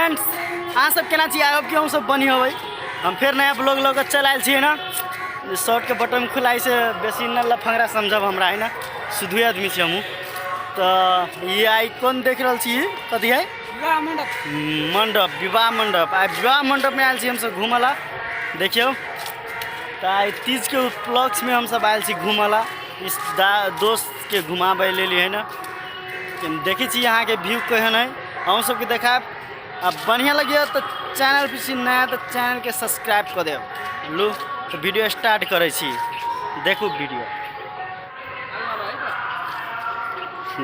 Friends, अहाँ सब केना छी? I hope कि हम सब बढ़िया होबै। हम फेर नया ब्लॉग लऽ कऽ चल आयल छियै ने। शर्टके बटन खुलाइ से बेसी न लफंगरा समझब हमरा, है ना? सुधुए आदमी छी हमहूँ। तऽ ई आइ कोन देख रहल छी? कथी है? मंडप, विवाह मंडप। आइ विवाह मंडपमे आयल छी हमसब घूमऽ ला। देखियौ तऽ आइ तीजके उपलक्ष्यमे हमसब आयल छी घूमऽ ला। इस दोस्तके घुमाबै लेल है ने। देखै छी अहाँके व्यू केहन है, अहूँ सबके देखायब। आ बढ़िआँ लगिए तऽ चैनल पर छी नया तऽ चैनलके सब्सक्राइब कऽ देब। लू तऽ वीडियो स्टार्ट करै छी, देखू वीडियो।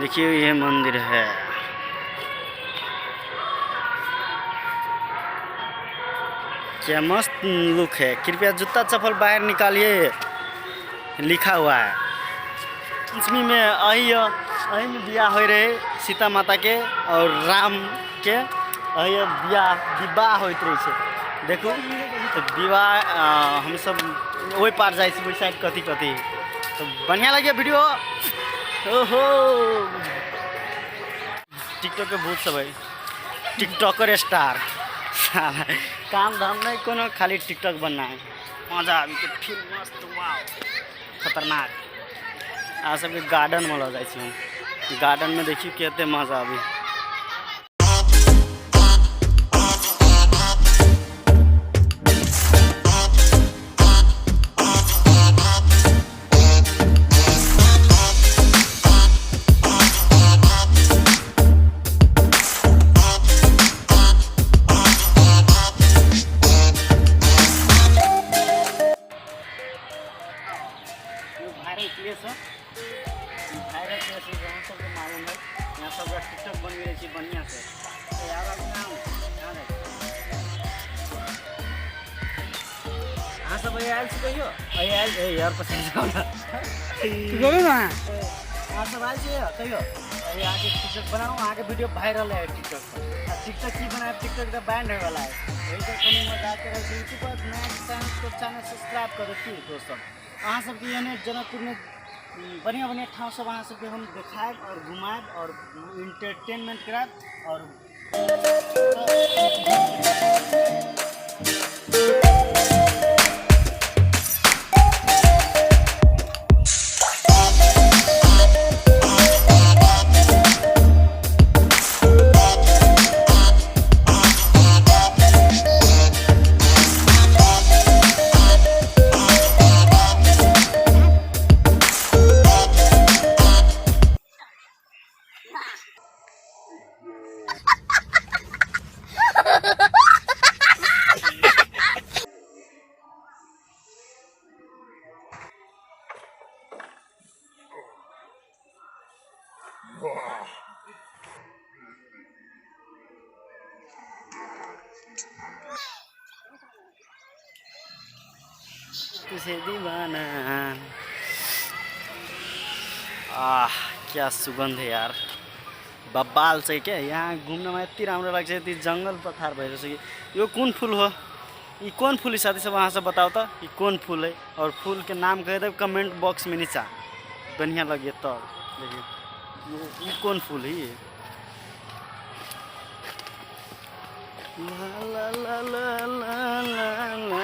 देखिए ये मंदिर है। क्या मस्त लुक है। कृपया जूता चप्पल बाहर निकालिए, लिखा हुआ है। पंचमी में अही अही में बियाह हो रहे सीता माता के और राम के। अही बियाह विवाह होइत रहे छै। देखू तऽ विवाह हमसब ओहि पार जाइ छी, ओहि साइड कथी कथी। तऽ बढ़िआँ लगे वीडियो। ओहो, टिकटॉक के भूत सब है, टिकटॉकर स्टार। काम धाम नहीं कोनो, खाली टिकटॉक बनना है। मजा आबि के फिर मस्त, वाह खतरनाक। आ सबके गार्डन में लऽ जाइ छी हम। गार्डन में देखियौ कते मजा आबी। वायरल प्लेस है, वायरल प्लेस है, हम सबके मालूम है। यहाँ सब टिकटॉक बन रही है बढ़िया से। तो यार अब कहाँ जाइ? अहाँ सब आयल छी कहियो? आयल यार पसंद जाओ ना। बोलू ना। अहाँ सब आयल छियै कहियो? अहाँके टिकटॉक बनाउ, अहाँके वीडियो वायरल है टिकटॉक पर। आ टिकटॉक की बनायब? टिकटॉक तऽ बैंड होय वाला है। वही सब कनि मजाक करै छी। यूट्यूब पर नया चैनल को चैनल सब्सक्राइब करू की दोस्त सब। अहाँ सबके एहने जनकपुरमे बढ़िआँ बढ़िआँ ठाउँ सब अहाँ सबके हम देखायब और घुमायब और इंटरटेनमेंट करायब। और तुझे दीवाना। आह, क्या सुगंध है यार, बब्बाल छै क्या। यहाँ घुम्नमा यति राम्रो लाग्छ, यति जङ्गल पथार भएर छ कि। यो कुन फुल हो? ई कोन फूल है साथी सब? अहाँ सब बताओ त ई कोन फूल है और फूल के नाम कह देब कमेंट बॉक्स में नीचा, बढ़िया लगे तब। देखिए ई कोन फूल है ये? ला ला ला ला ला ला ला।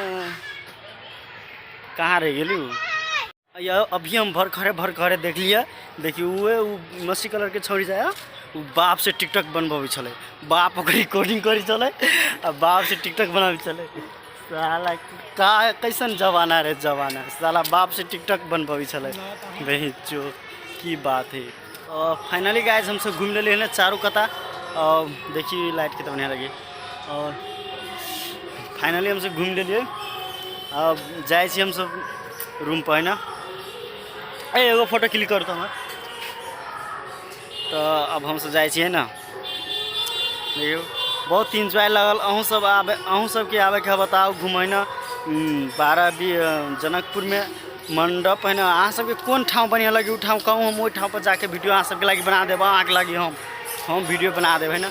कहाँ रह गेलू? या अभी हम भरखरे भरखरे देख लिया। देखिए उहे उ मसी कलर के छौड़ी जाय, उ बाप से टिकटॉक बनबबै छलै। बाप ओकर रिकॉर्डिंग करै छलै आ बाप से टिकटॉक बनाबै छलै। साला का कैसन जमाना रे जमाना, साला बाप से टिकटॉक बनबबै छलै। बहिचो की बात है। फाइनली गाइस हमसब घुमि लेलियै हन चारू कता। देखिए लाइट के तऽ बढ़िया लगी। और फाइनली हमसब घुमि लेलियै, अब जाइ छी हमसब रूम पर, है ना? ए एगो फोटो क्लिक करतो हमर। तऽ अब हमसब जाइ छियै ना। देखियौ बहुत इंजॉय लगल। अहूँ सब आबे, अहूँ सबके आबैके है बताउ घुमै ना बारह बी जनकपुरमे मंडप है ना। अहाँ सबके कोन ठाउँ बढ़िआँ लगी ओ ठाउँ कहूँ, हम ओहि ठाउँ पर जाके वीडियो अहाँ सबके लागि बना देब। अहाँके लागि हम वीडियो बना देब, है ना?